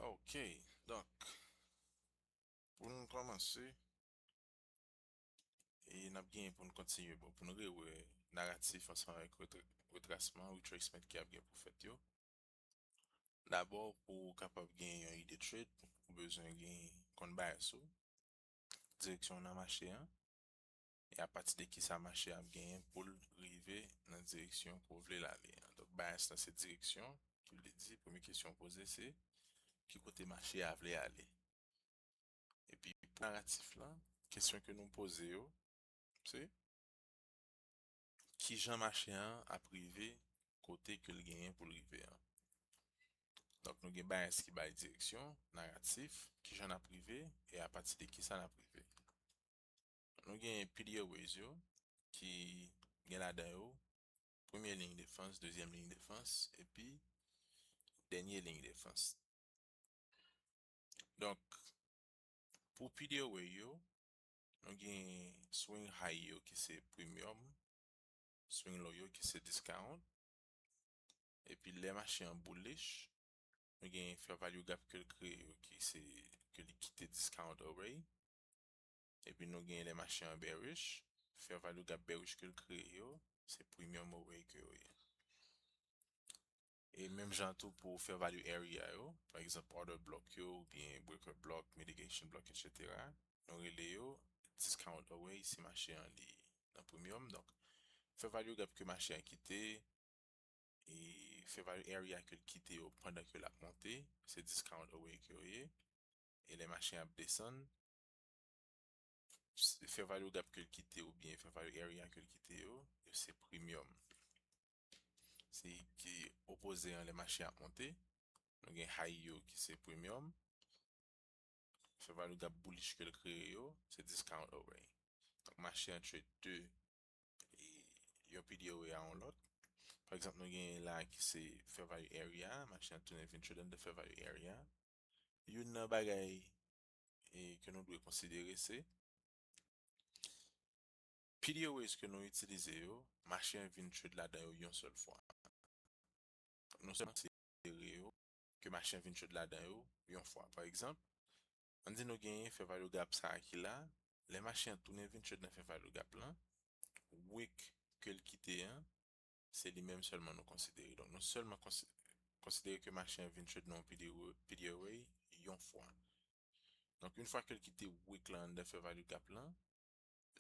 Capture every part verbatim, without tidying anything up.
Ok, donk, pou n kòmanse, e n ap genyen pou n kontinye, bon, pou n rewè naratif ansanm avèk retra- retrasman, retracement ki ap gen pou fèt yo. Dabò, pou w kapab gen yon ide trade, ou bezwen gen konn bias ou, direksyon w nan mache an, e apati de kisa mache a ap genyen pou l rive nan direksyon ke w vle l ale an. Donk, bias la se direksyon, ki vle di, premye kesyon w poze se, ki kote mache a vle ale? Epi, pou naratif la, kesyon ke nou poze yo, se, kijan mache an ap rive kote ke l genyen pou l rive an? Donk, nou gen bias ki bay direksyon, naratif, kijan n ap rive, e apati de kisa n ap rive. Nou gen P D O As yo, ki gen ladan yo premye liy defans, dezyèm liy defans, epi dènye liy defans. Donk, pou P D O A yo, nou gen swing high yo ki se premium, swing low yo ki se discount. Epi lè mache an bullish, nou gen fair value gap ke l kreye yo ki se, ke li kite discount already. Epi nou gen lè mache an bearish, fair value gap bearish ke l kreye yo, se premium already ke yo ye. E menm jan tou pou fair value area yo, pa egzanp order block yo, oubyen breaker block, mitigation block, et cetera. Nou rele yo discount already si mache an li nan premium. Donk, fair value gap ke mache an kite, e fair value area ke l kite yo pandan ke l ap monte, se discount already ke yo ye. E lè mache an ap desann, fair value gap ke l kite oubyen fair value area ke l kite yo, yo se premium. Se ki opoze an lè mache ap monte, nou gen high yo ki se premium, fair value gap bullish ke l kreye yo, se discount already. Donk, mache an trade de, e, yon P D O A a yon lòt. Pa egzanp, nou gen la ki se fair value area, mache an tounen vin trade under fair value area. Youn nan bagay, e, ke nou dwe konsidere se P D O As ke nou itilize yo, mache an vin trade ladan yo yon sèl fwa. Non sèlman konsidere yo, ke mache an vin trade ladan yo yon fwa. Pa egzanp, ann di nou genyen fair value gap sa a ki la, lè mache an tounen vin trade nan fair value gap lan, wick ke l kite an, se li menm sèlman nou konsidere. Donk, nou sèlman konsi- konsidere ke mache an vin trade nan yon P D O A, P D O A yon fwa. Donk, yon fwa ke l kite wick lan anndan fair value gap lan,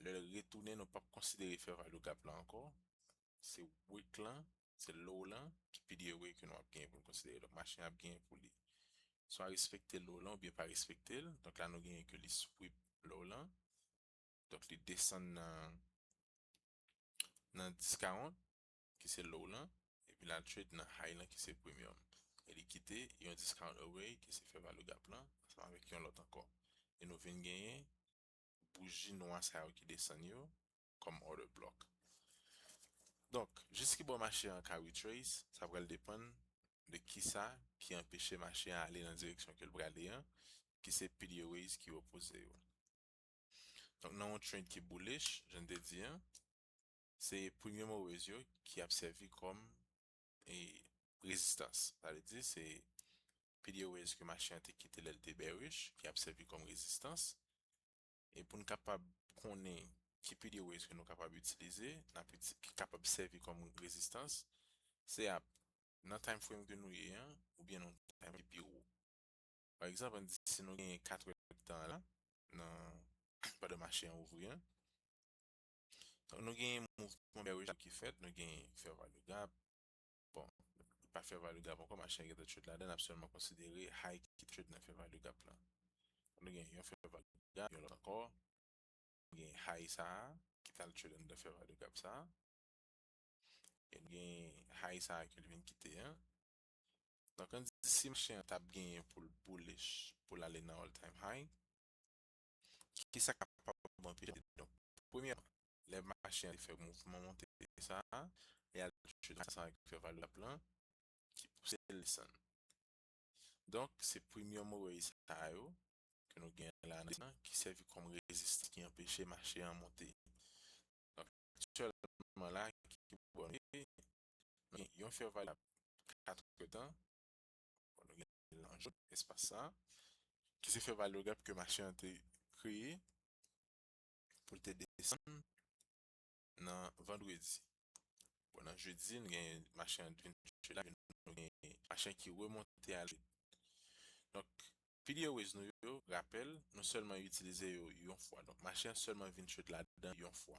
lè l retounen, nou p ap konsidere fair value gap lan ankò. Se wick lan, se low lan, ki P D O A ke nou ap genyen pou n konsidere. Donk, mache an ap genyen pou li swa respekte low lan oubyen pa respekte l. Donk, la nou genyen ke li sweep low lan. Donk, li desann nan, nan discount, ki se low lan, epi l al trade nan high lan, ki se premium. E li kite yon discount already, ki se fair value gap lan, ansanm avèk yon lòt ankò. E nou vin genyen bouji nwa sa yo ki desann yo kòm order block. Donk, jis ki bò mache an ka retrace, sa pral depann de kisa ki anpeche mache an ale nan direksyon ke l prale an, ki se P D O As ki opoze yo. Donk, nan yon trend ki bullish, jan n te di an, se premium always yo ki ap sèvi kòm, e, rezistans. Sa vle di, se P D O As ke mache an te kite lè l te bearish, ki ap sèvi kòm rezistans. E pou n kapab konnen ki P D O As ke nou kapab itilize, n ap iti- ki kapab sèvi kòm rezistans, se ap nan time frame ke nou ye an, oubyen nan time ki pi wo. Pa egzanp, ann di si nou genyen kat èdtan la, nan, pandan mache an ouvri an, donk, nou genyen mouvman bearish ki fèt, nou genyen fair value gap. Bon, pa fair value gap ankò, mache an gentan trade ladan, n ap sèlman konsidere high ki trade nan fair value gap lan. Nou genyen yon fair value gap, yon lòt ankò. Nou genyen high sa a, ki t al trade anndan fair value gap sa a. E nou genyen high sa a ke l vin kite an. Donk, ann di si mache an t ap genyen pou l bullish, pou l ale nan all time high, kisa k kapab anpeche? Donk, premyèman, lè mache an te fè mouvman monte sa a, e al trade sa a ki fè valè gap lan, ki pouse l desann. Donk, se premium always sa yo ke nou gen la nan ki sèvi kòm rezistans ki anpeche mache an monte. Donk, aktyèlman la, ki bò nou ye, nou gen yon fair value gap kat èdtan, bon, nou gen lan jòn espas sa, ki se fair value gap ke mache an te kreye pou l te desann nan vandredi. Bon, nan jedi, nou gen mache an vin chute la, nou gen mache an ki remonte al. Donk, P D O As nou yo, rapèl, nou sèlman itilize yo yon fwa. Donk, mache an sèlman vin chute ladan yon fwa.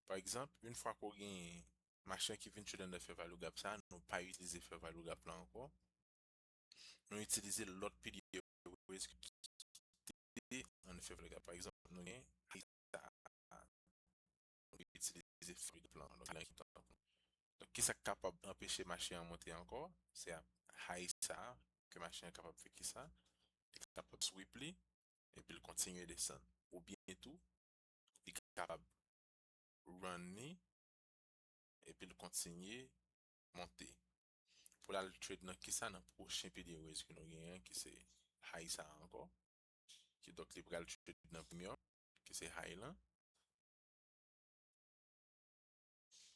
Pa egzanp, yon fwa ke w gen mache an ki vin chute anndan fair value gap sa, nou pa itilize fair value gap la ankò. Nou itilize lòt P D O As ki te anndan fair value gap. Pa egzanp, nou gen high sa. Nou itilize fair value gap la. Donk, donk, kisa k kapab anpeche mache an monte ankò? Se high sa ke mache an kapab fè kisa? Li kapab sweep li, epi l kontinye desann. Oubyen tou, li kapab run li, epi l kontinye monte. Pou l al trade nan kisa? Nan pwochen P D O As ke nou genyen, ki se high sa ankò. Ki donk li pral trade nan premium, ki se high lan.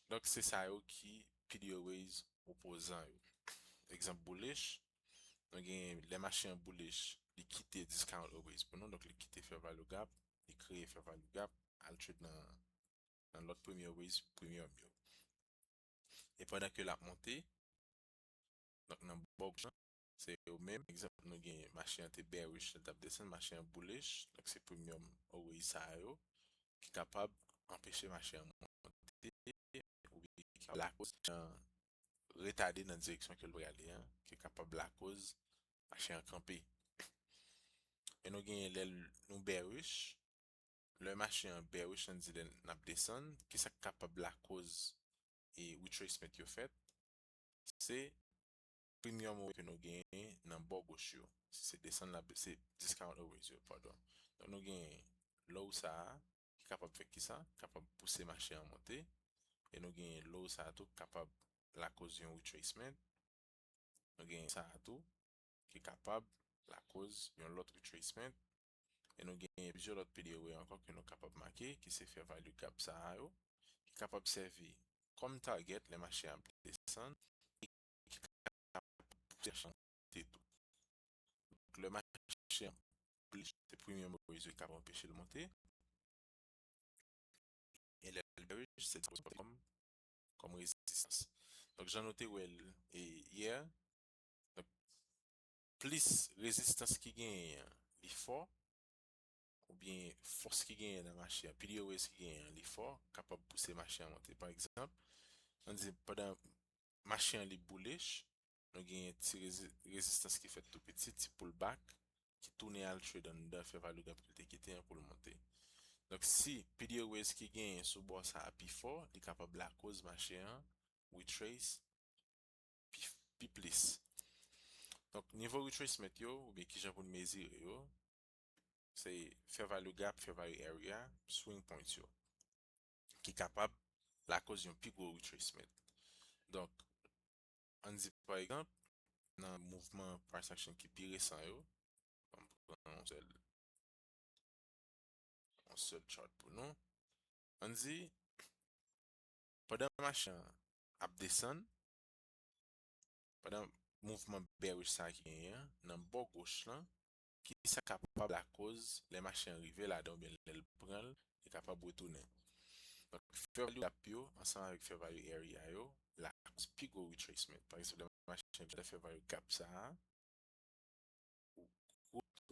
Donk, se sa yo ki P D O As opozan yo. Egzanp bullish, nou gen lè mache an bullish, li kite discount always pou nou, donk li kite fair value gap, li kreye fair value gap, al trade nan, nan lòt premium always, premium yo. E pandan ke l ap monte, donk nan bò goch lan, se yo menm. Egzanp, nou gen mache an te bearish, l t ap desann, mache an bullish, donk se premium always sa yo ki kapab anpeche mache an monte, oubyen ki kapab lakoz mache an retade nan direksyon ke l prale an, ki kapab lakoz mache an kanpe. E nou genyen lè l, nou bearish, lè mache an bearish, ann di lè n ap desann, kisa k kapab lakoz e retracement yo fèt? Se premium always ke nou genyen nan bò goch yo. Si se desann la, se discount always yo, padon. Donk, nou genyen low sa a, ki kapab fè kisa? Kapab pouse mache an monte. E nou genyen low sa a tou, kapab lakoz yon retracement. Nou genyen sa a tou, ki kapab lakoz yon lòt retracement. E nou genyen plizyè lòt P D O A ankò ke nou kapab make, ki se fair value gap sa a yo, ki kapab sèvi kòm target lè mache an ap desann, e ki kapab pouse mache an monte tou. Donk, lè mache an bullish, se premium always yo ki kapab anpeche l monte. E lè l bearish, se kòm, kòm rezistans. Donk, jan nou te wè l, e, yè, donk, plis rezistans ki genyen an, li fò, oubyen fòs ki genyen nan mache an, P D O As ki genyen an, li fò, kapab pouse mache an monte. Pa egzanp, ann di pandan mache an li bullish, nou genyen ti rezi-, rezistans ki fèt tou piti, ti pullback, ki tounen al trade anndan fair value gap ke l te kite an pou l monte. Donk, si P D O As ki genyen sou bò sa a pi fò, li kapab lakoz mache an retrace pi, pi plis. Donk, nivo retracement yo, oubyen kijan pou n mezire yo, se fair value gap, fair value area, swing points yo, ki kapab lakoz yon pi gwo retracement. Donk, ann di pa egzanp, nan mouvman price action ki pi resan yo, ann pran yon sèl, yon sèl chart pou nou. Ann di, pandan mache an ap desann, pandan mouvman bearish sa a ki genyen an, nan bò goch lan, kisa k kapab lakoz lè mache an rive ladan oubyen lè l pran l, li kapab retounen. Donk, fair value gap yo, ansanm avèk fair value area yo, lakoz pi gwo retracement. Pa egzanp, lè mache an rive fair value gap sa a, re-,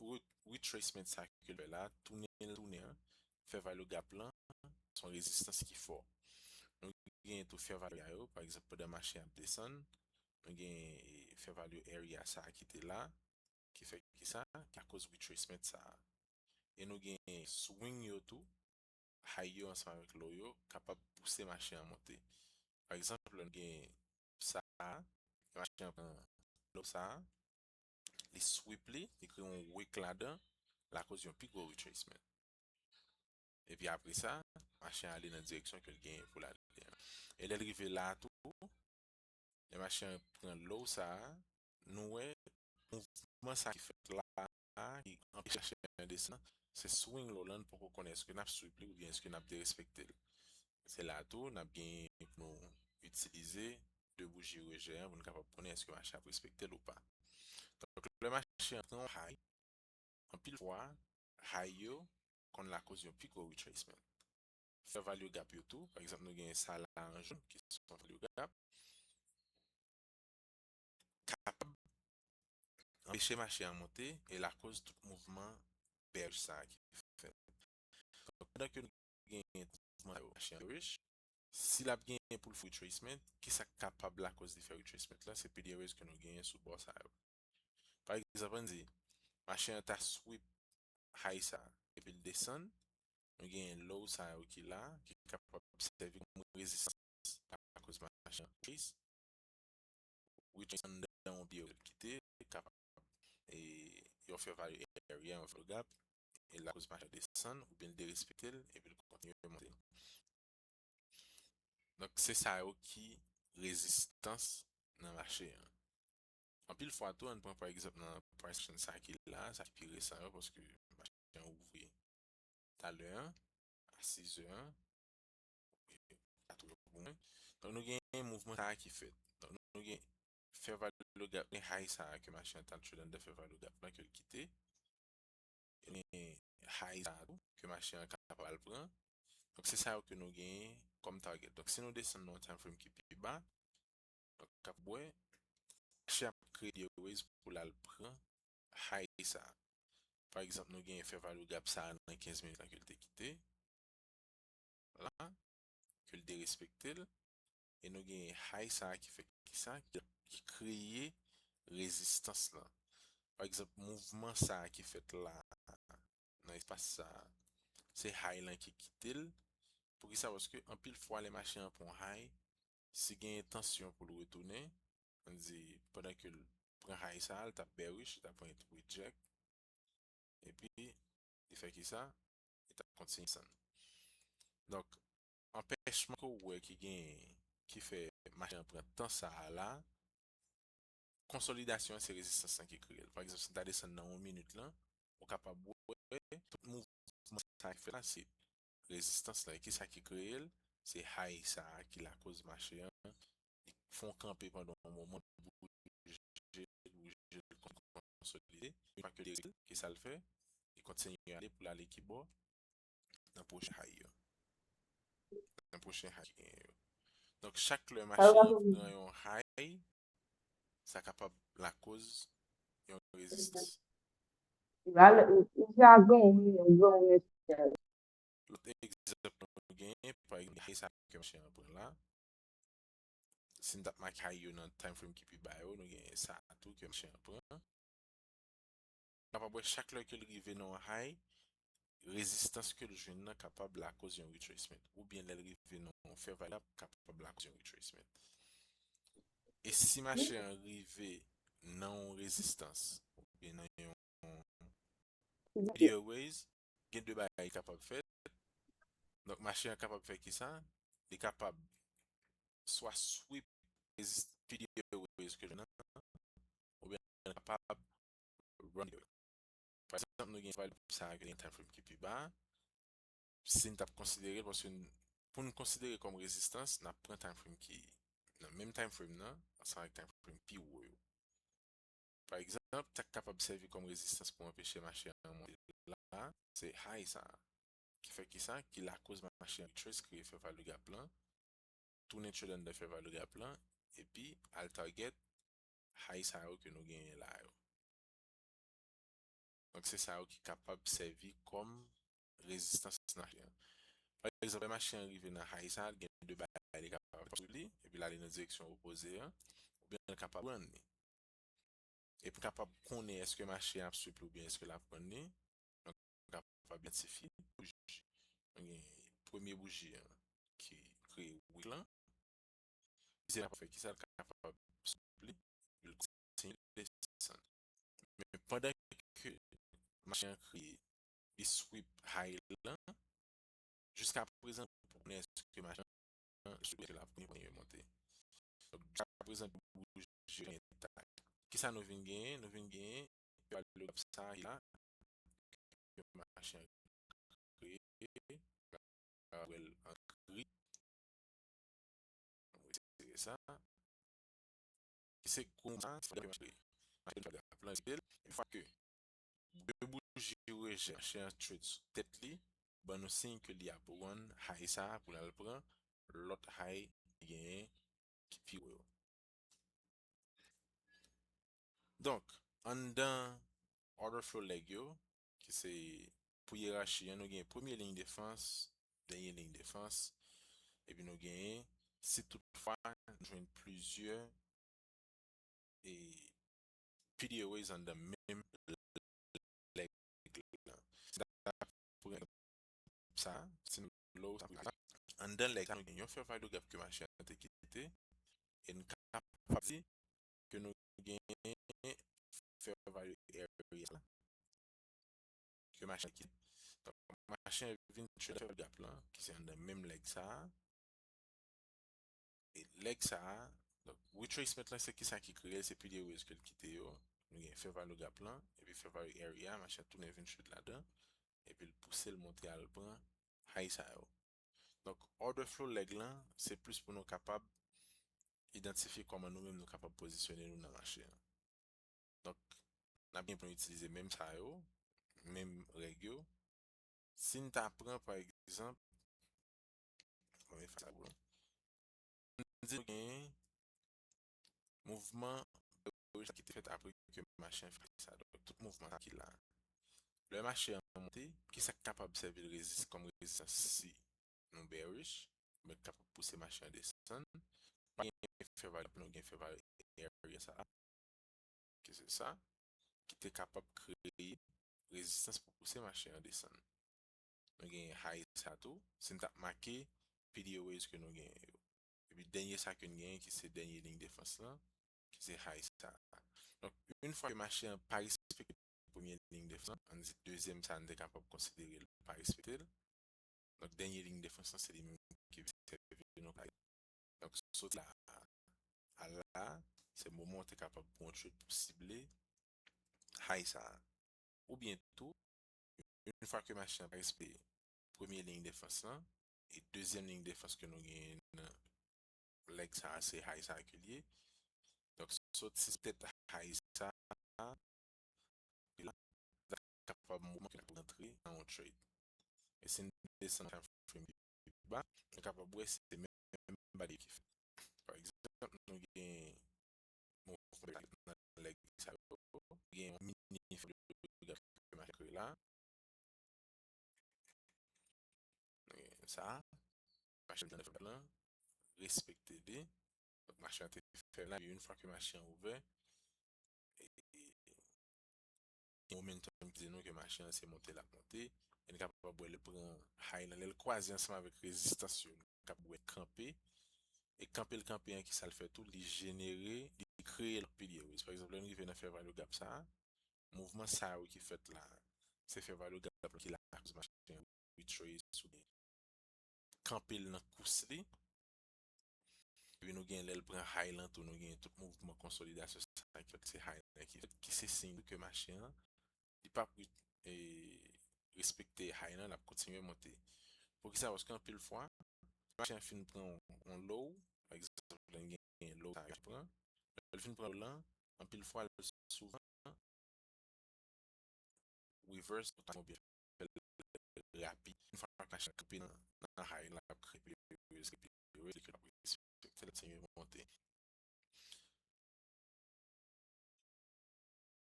re-, retracement sa ke l fè la, tounen l tounen an, fair value gap lan, se yon rezistans ki fò. Nou genyen tou fair value area yo, pa egzanp, pandan mache an ap desann, nou genyen, e, fair value area sa a ki te la, ki fè kisa? Ki lakoz retracement sa a. E nou genyen swing yo tou, high yo ansanm avèk low yo, kapab pouse mache an monte. Pa egzanp, lè nou gen sa a, mache an pran low sa a, li sweep li, li kreye yon wick ladan, lakoz yon pi gwo retracement. Epi apre sa, mache an ale nan direksyon ke l genyen pou l ale an. E lè l rive la tou, lè mache an pran low sa a, nou wè mouvman sa ki fèt la, ki anpeche mache an desann, se swing low lan, n poko konnen èske n ap sweep li oubyen èske n ap derespekte l. Se la tou, n ap genyen pou nou itilize de bouji rejè an pou n kapab konnen èske mache ap respekte l ou pa. Donk, lè mache mache an pran yon high, anpil fwa, high yo konn lakoz yon pi gwo retracement. Fair value gap yo tou, pa egzanp, nou gen sa la an jòn, ki se yon fair value gap, kapab anpeche mache a monte e lakoz tout mouvman bearish sa a ki fèt. Donk, pandan ke nou genyen tout mouvman sa yo, mache an bearish, si l ap genyen pou l fè retracement, ki sa k kapab lakoz li fè retracement la? Se P D R As ke nou genyen sou bò sa yo. Pa egzanp, ann di, mache an ta sweep high sa, epi l desann, nou genyen low sa yo ki la, ki kapab sèvi kòm rezistans akoz mache an chase, retrace andan yon bear kite, kapab, e, yon fair value area, yon fair gap, e lakoz mache an desann, oubyen l derespekte l, epi l kontinye monte. Donk, se sa yo ki rezistans nan mache an. Anpil fwa tou, ann pran pa egzanp nan price action sa ki la, sa ki pi resan yo, paske mache an ouvri talè an, a sis zè an, pa twò pou mwen. Donk, nou gen mouvman sa a ki fèt. Donk, nou gen fair value gap, gen high sa a ke mache an t al trade anndan fair value gap lan ke l kite. E gen high sa a tou, ke mache an kapab al pran. Donk, se sa yo ke nou genyen kòm target. Donk, si nou desann nan yon time frame ki pi ba, donk, k ap wè, mache ap kreye de raise pou l al pran high sa a. Pa egzanp, nou gen fair value gap sa a nan kenz minit la ke l te kite. La, ke l derespekte l. E nou gen high sa a ki fè ki sa, ki, ki kreye rezistans lan. Pa egzanp, mouvman sa a ki fèt la, nan espas sa a, se high lan ki kite l. Poukisa? Paske anpil fwa, lè mache an pran high, si gen entansyon pou l retounen, ann di, pandan ke l pran high sa a, l t ap bearish, li t ap pran reject. Epi, li fè ki sa? Li t ap kontinye desann. Donk, anpèchman ke w wè ki gen, ki fè mache an pran tan sa a la, konsolidasyon an se rezistans lan ki kreye l. Pa egzanp, si n ta desann nan yon minit lan, ou kapab wè tout mouvman sa ki fèt la, se rezistans lan. E ki sa ki kreye l? Se high sa a ki lakoz mache an. Li fè yon kanpe pandan yon moman, bouje, bouje, konsolide. Yon fwa ke li, ki sa l fè? Li kontinye ale pou l ale ki bò? Nan pwochen high yo. Nan pwochen high ki genyen yo. Donk, chak lè mache an pran yon high, sa kapab lakoz yon rezistans. Li ja gen yon, yon, yon, Lòt egzanp nou genyen, pa egzanp, high sa ke mache an pran la. Si n t ap make high yo nan time frame ki pi ba yo, nou genyen sa tou ke mache an pran. Kapab wè chak lè ke l rive nan yon high, rezistans ke l jwenn nan kapab lakoz yon retracement. Oubyen lè l rive nan yon fair value gap, kapab lakoz yon retracement. E si mache an rive nan yon rezistans, oubyen nan yon P D R As, gen de bagay ki kapab fèt. Donk, mache an kapab fè ki sa? Li kapab swa sweep rezist-, P D R As ke l nan, oubyen li kapab run. Pa egzanp, nou gen valè sa a ki nan time frame ki pi ba. Si n t ap konsidere l, paske n, pou n konsidere kòm rezistans, n ap pran time frame ki nan menm time frame nan, ansanm avèk time frame pi wo yo. Pa egzanp, sa k kapab sèvi kòm rezistans pou anpeche mache an monte la, se high sa a. Ki fè ki sa? Ki lakoz mache an retrace, kreye fair value gap lan, tounen trade anndan fair value gap lan, epi al target high sa yo ke nou genyen la yo. Donk, se sa yo ki kapab sèvi kòm rezistans nan mache an. Pa egzanp, lè mache an rive nan high sa, gen de bagay li kapab fè sou li, epi l ale nan direksyon opoze an, oubyen l kapab pran li. E pou kapab konnen èske mache an ap sweep li oubyen èske l ap pran li, nou kapab idantifye bouji. Nou gen premye bouji an ki kreye wick lan. Misye kapab fè ki sa? L kapab sweep li, li kontinye desann. Men pandan ke mache an kreye, li sweep high lan, jiska prezan, nou pa konnen èske mache an sweep, èske l ap kontinye monte. Donk, jiska prezan, bouji an entak. Kisa nou vin genyen? Nou vin genyen valè gap sa ki la, ke mache an kreye, wè l an gri. Ann retire sa. Ki se gwo sa, se valè ke mache an kreye. mache l, fè l gap lan, yon fwa ke de bouji rejè mache an trade sou tèt li, ban nou siy ke li ap run high sa a pou l al pran lòt high ki genyen ki pi wo yo. Donk, anndan order flow leg yo, ki se pou yerachi an, nou gen premye liy defans, dènye liy defans, epi nou gen, si toutfwa nou jwenn plizyè e P D A ways anndan menm leg lan. Si ta pran sa, si nou low, sa pou anndan leg sa, nou gen yon fair value gap ke mache an te kite, e n kapab di ke nou gen fair value area la ke mache an kite. Donk, mache an vin trade fair value gap lan, ki se anndan menm leg sa a. E leg sa a, donk, retracement lan, se kisa ki kreye l, se P D A ways ke l kite yo. Nou gen fair value gap lan, epi fair value area, mache an tounen vin trade ladan, epi l pouse l monte al pran high sa yo. Donk, order flow leg lan, se plis pou nou kapab idantifye kòman nou menm nou kapab pozisyone nou nan mache an. Donk, n ap gen pou nou itilize menm sa yo, menm règ yo. Si n ta pran, pa egzanp, mwen fè sa pou nou. N di nou gen mouvman bearish ki te fèt apre ke mache an fè sa. Donk, tout mouvman sa ki la. Lè mache an monte, ki sa k kapab sèvi l rezis-, kòm rezistans si nou bearish, men k kapab pouse mache an desann. Pa gen fair value, nou gen fair value area sa a, ki se sa, ki te kapab kreye rezistans pou pouse mache an desann. Nou gen high sa tou, si n t ap make P D A ways ke nou genyen yo. Epi dènye sa ke n genyen, ki se dènye liy defans lan, ki se high sa. Donk, yon fwa ke mache an pa respekte premye liy defans lan, ann di dezyèm sa n te kapab konsidere l pa respekte l. Donk, dènye liy defans lan, se li menm ki sèvi nou kay. Donk, soti la a la, se moman w te kapab pran yon trade pou sible high sa a. Oubyen tou, yon fwa ke mache an pa respekte premye liy defans lan, e dezyèm liy defans ke nou genyen nan leg sa a, se high sa a ke l ye. Donk, soti sou tèt high sa a, la, kapab moman ke l ap rantre nan yon trade. E si n desann nan time frame pi ba, nou kapab wè se menm bagay ki fèt. Pa egzanp, nou gen mouvman nan leg sa yo, gen yon mini fair value gap ke mache an kreye la. Nou gen sa, mache an te nan fair value lan, respekte li. Donk, mache an te fè la, yon fwa ke mache an ouvè, e, e, gen momentum ki di nou ke mache an se monte l ap monte, e n kapab wè l pran high lan, lè l kwaze ansanm avèk rezistans yo, nou kapab wè l kanpe, e kanpe l kanpe an, ki sa l fè tou, li jenere, li kreye lòt P D A ways. Pa egzanp, lè n rive nan fair value gap sa a, mouvman sa yo ki fèt la, se fair value gap lan ki lakòz mache an retrace oubyen kanpe l nan kous li. Epi nou gen lè l pran high lan tou, nou gen tout mouvman konsolidasyon sa ki fèt, se high lan ki fèt, ki se siy tou ke mache an, li p ap re-, e, respekte high lan, l ap kontinye monte. Poukisa? Paske anpil fwa, mache an fin pran yon, yon low, pa egzanp, lè n gen low sa ki pran, lè l fin pran low lan, anpil fwa, l souvan reverse, oubyen fè l rapid. Yon fwa mache an kanpe nan, nan high la, l ap kreye, kreye, kreye, kreye, l ap respekte, l ap kontinye monte.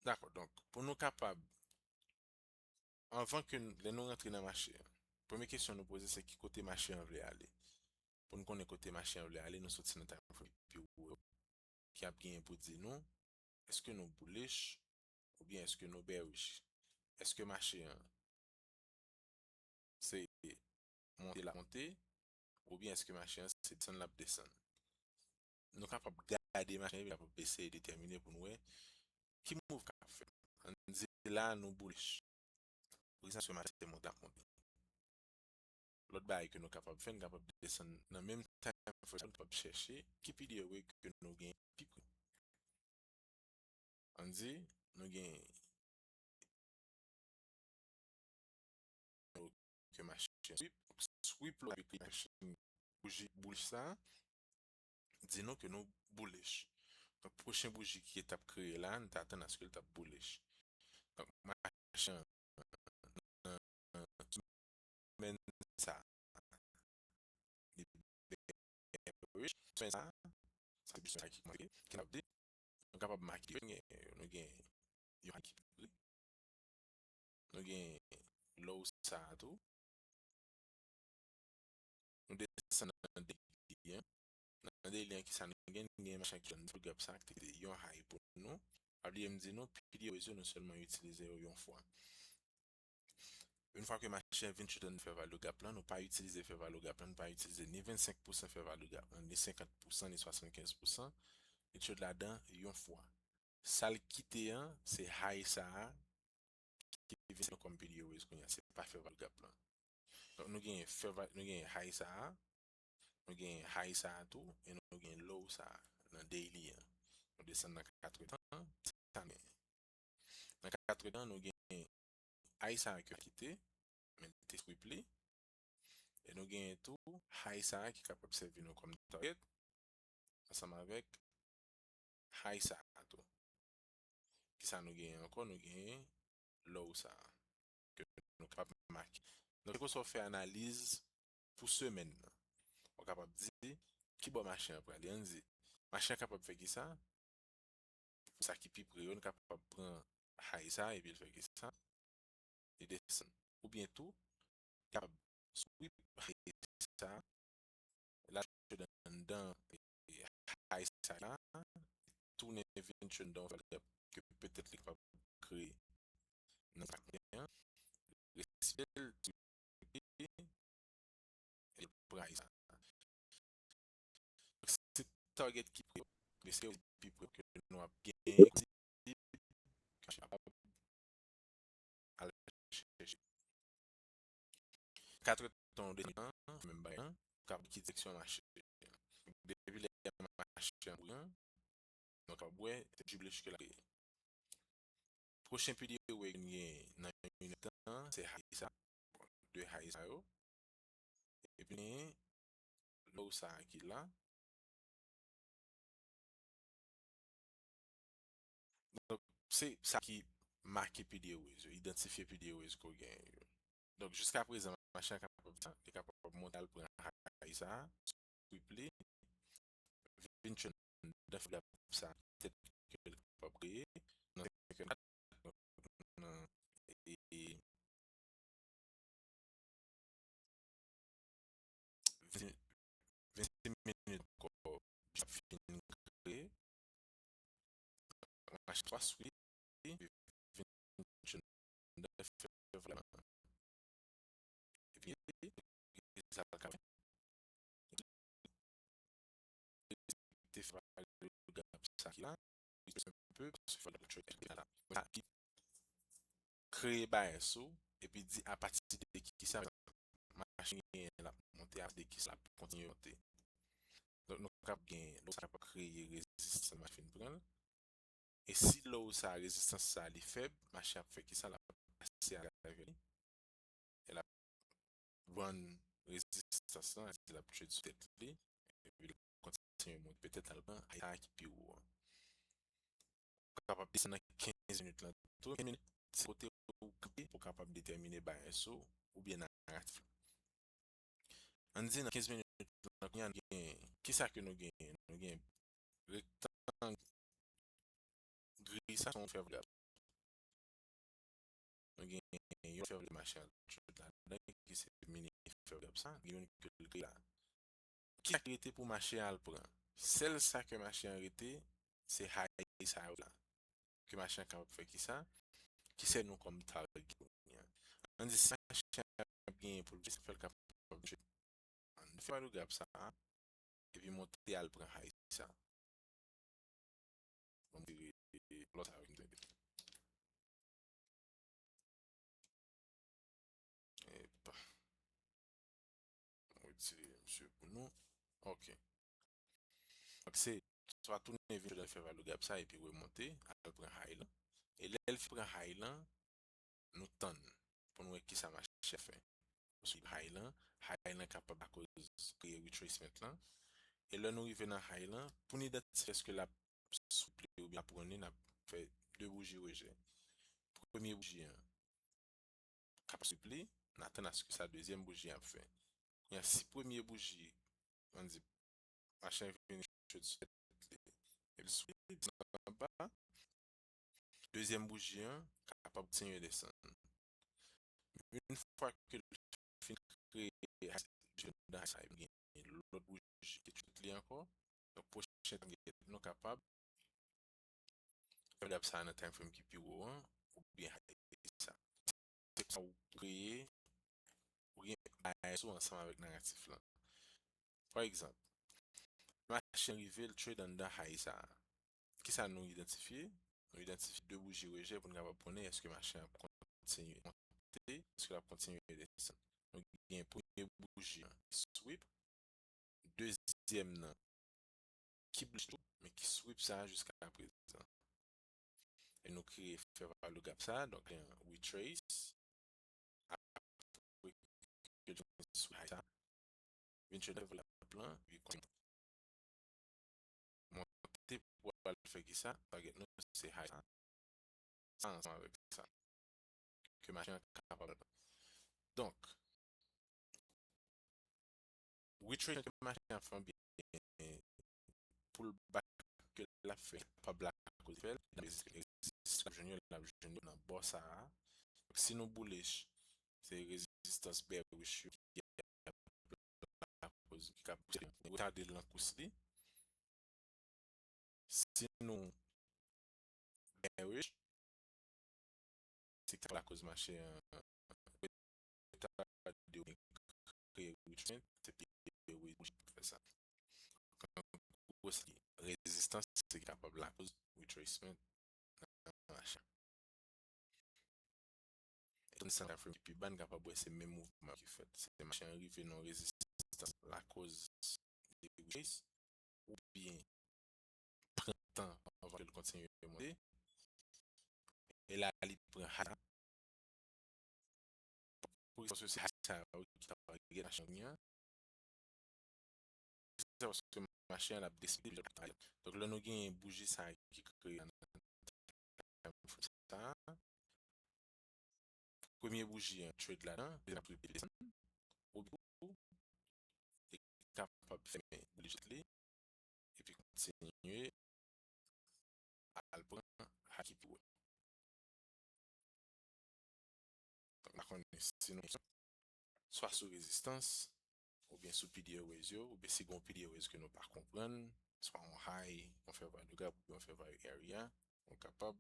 Dakò, donk, pou nou kapab, anvan ke n, lè nou rantre nan mache an, premye kesyon nou poze se ki kote mache an vle ale. Pou n konnen kote mache an vle ale, nou soti nan time frame pi wo yo, ki ap genyen pou di nou, èske nou bullish oubyen èske nou bearish? Èske mache an se monte l ap monte, oubyen èske mache an se desann l ap desann? Nou kapab gade mache an, epi n kapab eseye detèmine pou n wè ki move k ap fèt. Ann di la nou bullish. Poukisa? Paske mache se monte l ap monte. Lòt bagay ke nou kapab fè, n kapab desann nan menm time frame, nou kapab chèche ki P D A way ke nou gen pi pre. Ann di, nou gen ke mache sweep, sweep lòt ke mache bouji bullish sa, di nou ke nou bullish. Donk, pwochen bouji ki t ap kreye la, n t atann aske l t ap bullish. Donk, mache an, nan semèn sa, li bearish. Semèn sa, sa se semèn sa ki kòmanse, ki n ap di, nou kapab make, nou gen, nou gen yon high ki, nou gen low sa tou. Nou desann nan daily an. Nan daily an, kisa nou gen? Nou gen machin ki jwenn value gap sa, ki te yon high pou nou. Pa bliye m di nou, P D O As yo, nou sèlman itilize yo yon fwa. Yon fwa ke machin an vin chute nan fair value gap lan, nou pa itilize fair value gap lan, nou pa itilize ni vennsenk pousan fair value gap lan, ni senkant pousan, ni swasannkenz pousan. Li chute ladan yon fwa. Sa l kite an, se high sa a, ki vin sèvi kòm P D O As kounye a, se pa fair value gap lan. Donk, nou gen fair va-, nou gen high sa a, nou gen high sa a tou, e nou gen low sa a nan daily an. Nou desann nan katretan, sa nou gen. Nan katretan, nou gen high sa a ke kite, men te sweep li. E nou gen tou high sa a ki kapab sèvi nou kòm target, ansanm avèk high sa a tou. Kisa nou genyen ankò? Nou genyen low sa a, ke nou kapab make. Donk, se konsa w fè analiz pou semèn nan. Ou kapab di, ki bò mache an prale? Ann di, mache an kapab fè kisa? Pou sa ki pi pre yo, n kapab pran high sa, epi l fè kisa? Li desann. Oubyen tou, li kapab sweep high sa, l al chute anndan, e, high sa la, tounen vin chute anndan yon valè ke petèt li kapab kreye nan sa k gen an, resite l, li pran high sa. Se target ki pre, mesye yo pi pre ke nou ap genyen, al chèche. Katretan de an, menm bagay la, kapab ki direksyon mache. Depi lè mache an kouri an, nou kapab wè, se jible chike la. Pwochen P D O A nou gen nan yon minit tan, se high sa, de high sa yo. Epi nou gen low sa a ki la. Donk, se sa ki make P D O As yo, idantifye P D O As ke w genyen yo. Donk, jiska prezan, mache an kapab sa, li kapab monte al pran high sa, sweep li, vin chute anndan fair value gap sa, petèt ke l kapab kreye, nan senkannkat, nan, e, e, vennsenk minit ankò, ap fin kreye. Mache swa sweep, vin chute anndan fair value gap. Epi, sa l ka fè. Te fè valè gap sa ki la, un peu, paske fò l trade la. Sa ki kreye bias ou, epi di apati de kisa mache genyen l ap monte, apati de kisa l ap kontinye monte. Donk, nou kab gen, nou sa kapab kreye rezistans mache fin pran l. E si low sa, rezistans sa, li fèb, mache ap fè kisa? L ap pase atravè li. E l ap run rezistans lan, e l ap trade sou tèt li. Epi l ap kontinye monte, petèt al pran high sa ki pi wo an. Ou kapab desann nan kenz minit lan tou. Kenz minit, se kote ou kanpe pou w kapab detèmine bias ou oubyen naratif la. Ann di nan kenz minit lan, kounye a nou gen, kisa ke nou genyen? Nou gen rektang gri sa, se yon fair value gap. Nou gen yon fair value mache an trade ladan, ki se mini fair value gap sa, gen youn ke l kreye la. Kisa ki rete pou mache a al pran? Sèl sa ke mache an rete, se high sa yo la. Ke mache an kapab fè kisa? Ki sèvi nou kòm target kounye a. Ann di si mache an ap genyen pou l, sa fè l kapab trade. Ann fè value gap sa, epi monte al pran high sa. Bon, m tire lòt sa yo ki m te mete. Epa. Mwen retire misye pou nou. Ok. Donk se swa tounen vin nan fair value gap sa epi remonte, al pran high lan. E lè l fin pran high lan, nou tann pou nou wè kisa mache a fè. Sou high lan, high lan kapab akoz kreye retracement lan. E lè nou rive nan high lan, pou n idantifye èske l ap sweep li oubyen ap run li, n ap fè de bouji rejè. Premye bouji an kapab sweep li, n atann aske sa dezyèm bouji an ap fè. Kounye a, si premye bouji, ann di, machin vini chòt sou tèt li, epi l sweep li, desann anba, dezyèm bouji an kapab kontinye desann. Yon fwa ke l fin kreye high, gen lòt bouji ki chòt li ankò. Donk, pwochen tan nou kapab fè gap sa nan time frame ki pi wo an, oubyen high sa. Se sa ou kreye, ou gen bagay sou ansanm avèk naratif lan. Pa egzanp, machin rive, l trade anndan high sa a. Kisa nou idantifye? Nou idantifye de bouji rejè pou n kapab konnen èske machin an ap kontinye monte, èske l ap kontinye desann. Nou gen premye bouji an ki sweep, dezyèm nan ki bullish tou, men ki sweep sa jiska prezan. E nou kreye fè value gap sa, donk gen retrace, apre ke l fin sweep high sa, vin chèche value gap lan, epi kontinye monte pou al fè kisa, target nou se high sa. Sa ansanm avèk sa ke machin an kapab. Donk, retracement ke machin an fè an byen, pullback ke l ap fè, kapab lakoz fè l, l ap jwenn yo, l ap jwenn yo nan bò sa a. Si nou bullish, se rezistans bearish yo ki ap lakoz, ki ap retade l nan kous li. Si nou bearish, se ki ta lakoz mache an retade oubyen kreye retracement, se piye wi pou fè sa. An gwo, se rezistans, se ki kapab lakoz retracement nan mache. Etan sa frame ki pi ba, n kapab wè se menm mouvman ki fèt. Se mache an rive nan rezistans lakoz li retrace, oubyen pran tan anvan ke l kontinye monte. E la, li pran high. Pou rezon se high sa yo ki ta gen machin an. Se paske machin an ap deside. Donk, lè nou gen bouji sa ki kreye nan time frame sa, premye bouji an trade ladan, dezyèm ap sweep li desann, oubyen li kapab fèmen bouji li, epi kontinye al pran high ki pi wo. Donk, m pa konnen si nou swa sou rezistans, oubyen sou P D Aways yo, oubyen si gen yon P D Aways ke nou pa konprann, swa yon high, yon fè value gap, oubyen yon fè value area, nou kapab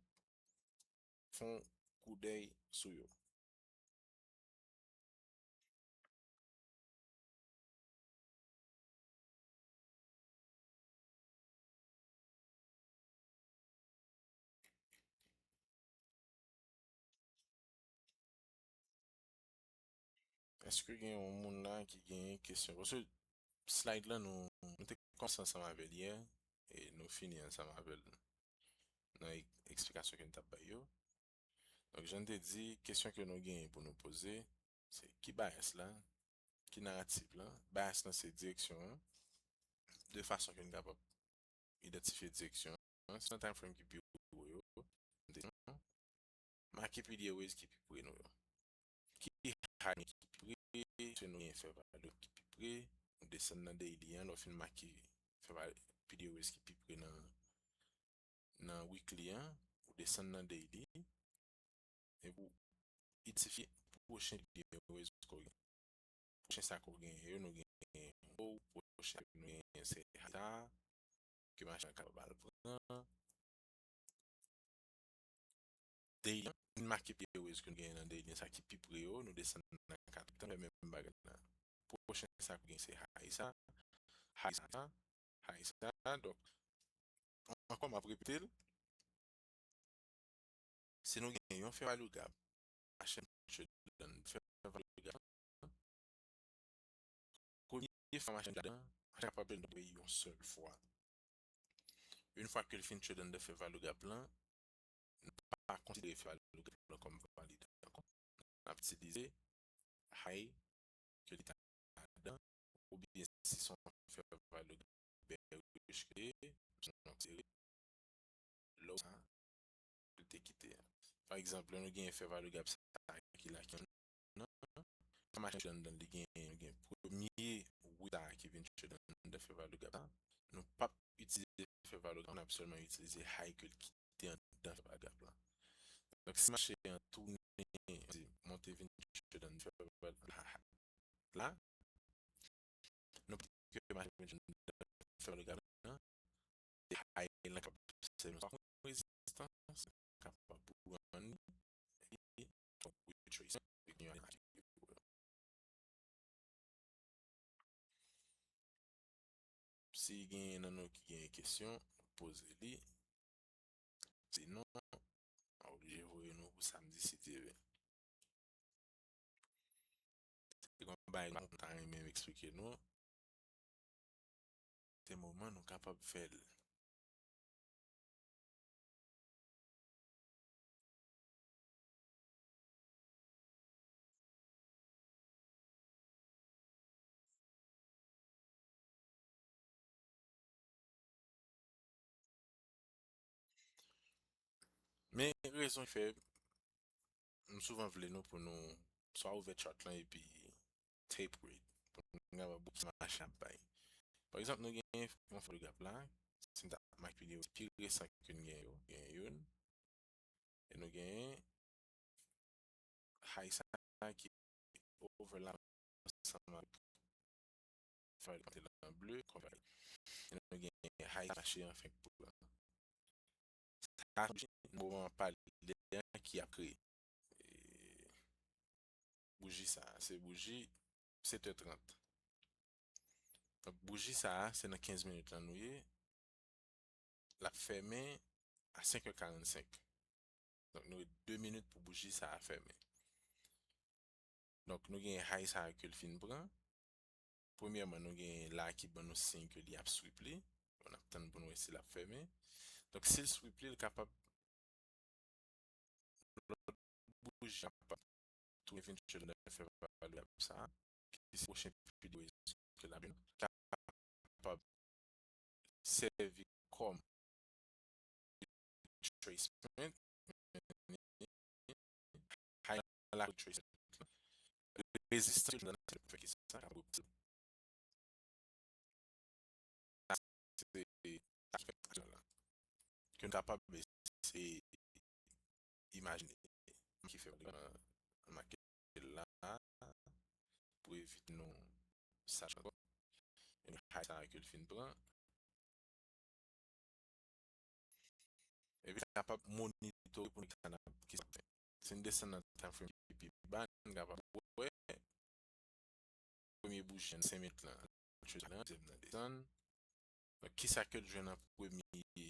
fè yon koudèy sou yo. Èske gen yon moun la ki gen kesyon? Paske slide lan nou, nou te kòmanse ansanm avè l yè, e nou fini ansanm avè l nan ek-, eksplikasyon ke n t ap bay yo. Donk, jan n te di, kesyon ke nou genyen pou nou poze, se ki bias la, ki naratif la. Bias lan se direksyon an, de fason ke n kapab idantifye direksyon an. Si nan time frame ki pi wo yo, make P D Aways ki pi pre nou yo. Ki high ki pi pre, si nou gen fè value ki pi pre, nou desann nan daily an, lè w fin make fè value P D Aways ki pi pre nan, nan weekly an, ou desann nan daily, epi w idantifye pwochen P D Aways ke w gen. Pwochen sa ke w genyen yo, nou genyen low, pwochen sa ke nou genyen se high sa, ke machin an kapab al pran. Daily, nou make P D Aways ke nou genyen nan daily, sa ki pi pre yo, nou desann nan kat tan, fè menm bagay la. Pwochen sa ke w gen se high sa, high sa, high sa. Donk, ankò, m ap repete l. Si nou gen yon fè value gap, machin trade anndan fè value gap, premye fwa machin trade anndan, machin kapab trade anndan yon sèl fwa. Yon fwa ke l fin trade anndan fè value gap lan, nou pa konsidere fè value gap lan kòm valid ankò. N ap itilize high ke li ta anndan, oubyen si se yon fè value gap bearish ke li ye, se yon seri, low sa, pou l te kite a. Pa egzanp, lè nou gen fè valogap sa ki la ki nan, sa mache anndan li gen, gen premye wi sa ki vin trade anndan fè valogap sa. Nou p ap itilize fè valogap, n ap sèlman itilize high ke l kite anndan fè valogap la. Donk, si mache an tounen, monte vin trade anndan fè valogap la, nou pati ke mache vin trade anndan fè valogap la, se high lan k ap sèvi nou. Sa kon rezistans, kapab pou run li, e retrace. Si genyen nan nou ki genyen kesyon, poze li. Sinon, m oblije voye nou pou samdi si Dye vle. Se yon bagay mwen ta renmen eksplike nou. Se moman nou kapab fè l. Men rezon ki fè m souvan vle nou pou nou swa ouvè chart lan epi tape read pou nou kapab wè ki mache ap bay. Pa egzanp, nou gen yon fè valogap la, si n ta make videyo pi resan ke n gen yo, gen youn, e nou gen high sa ki overlap ansanm avèk fè l lan ble, kòm fè l. E nou gen high sa mache an fenk pou la. Sa nou moman pale a ki ap kreye. E bouji sa, se bouji sèt è trant. Donk, bouji sa a, se nan kenz minit lan nou ye. L ap fèmen a senk è karannsenk. Donk, nou gen de minit pou bouji sa a fèmen. Donk, nou gen high sa a ke l fin pran. Premyèman, nou gen la ki ban nou siy ke li ap sweep li. Bon, n ap tann pou n wè si l ap fèmen. Donk, si l sweep li, l kapab lòt bouji ap tounen vin trade anndan fè valogap sa, ki se pwochen pilier ke l ap jwenn, kapab sèvi kòm retracement, high la retracement, rezistans ke l jwenn nan se fè ki sa kapab repouse. Sa se sa ki fè aksyon la. Ke n kapab eseye imajine ki fè maket la pou evite nou sa ankò. E nou high sa ke l fin pran. Epi n kapab monitore pou nou ki sa n ap, ki sa n ap fè. Si n desann nan time frame ki pi ba, n kapab wè premye bouji an senk minit lan, dezyèm nan desann. Donk, kisa ke l jwenn an premye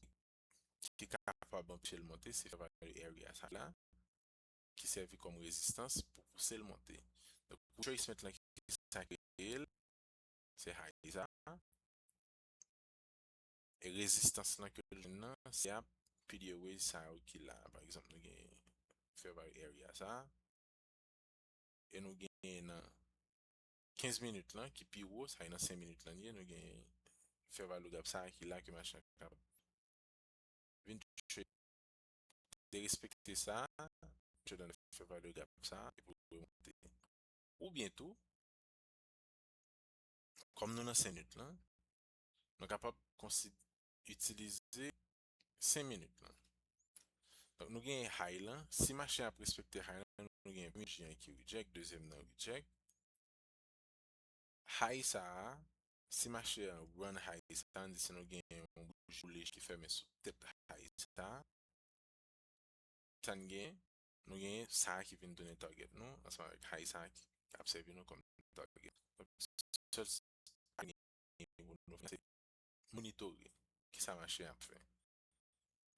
ki kapab anpeche l monte, se fè value area sa la, ki sèvi kòm rezistans pou pouse l monte. Donk, retracement lan, kisa k kreye l, se high sa. E rezistans lan ke l jwenn nan, se ap pilier wedge sa yo ki la. Pa egzanp, nou gen fè value area sa. E nou gen nan kenz minit lan, ki pi wo, sa e nan senk minit lan ye, nou gen fè valogap sa ki la ke machin an kapab vin touche. Derespekte sa, touche nan fè valogap sa, epi remonte. Oubyen tou, kòm nou nan senk minit lan, nou kapab konsid-, itilize senk minit lan. Donk, nou gen high lan. Si mache ap respekte high lan, nou gen premye bouji an ki reject, dezyèm nan reject. High sa a, si mache an run high sa a, n di si nou gen yon bouji boule ki fèmen sou tèt high sa a, sa n gen, nou gen sa ki vin tounen target nou, ansanm avèk high sa ki ap sèvi nou kòm target. Donk, sèl sa nou gen pou nou fè, se monitore kisa mache ap fè.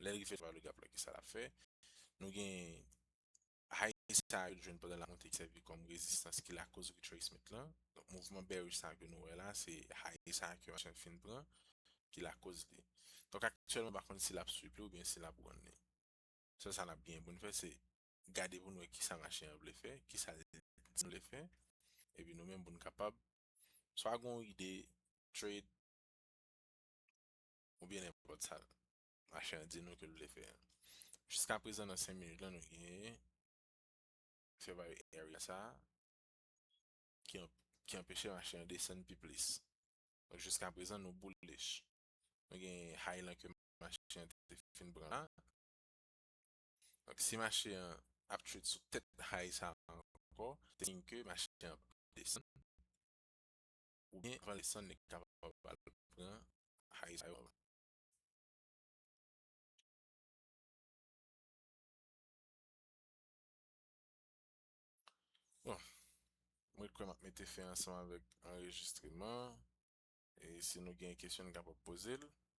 Lè l rive valogap la, kisa l ap fè? Nou gen high sa yo jwenn pandan l ap monte ki sèvi kòm rezistans ki lakoz retracement lan. Donk, mouvman bearish sa ke nou wè la, se high sa ke machin fin pran ki lakoz li. Donk, aktyèlman, m pa konn si l ap sweep li oubyen si l ap run li. Sèl sa n ap genyen pou n fè, se gade pou n wè kisa mache an vle fè, kisa l di n vle fè, epi nou menm pou n kapab swa gen yon ide trade oubyen nenpòt sa. mache an di nou ke l vle fè a. Jiska prezan nan senk minit la nou genyen survival area sa ki, ki anpeche mache an desann pi plis. Donk jiska prezan nou bullish. Nou gen high lan ke mache an te fin pran la. Donk si mache an ap trade sou tèt high sa ankò, te siy ke mache an ap desann. Oubyen avan l desann li kapab al pran high sa yo. Bon, mwen kwè m ap mete fen ansanm avèk anrejistreman. E si nou gen kesyon nou kapab poze l.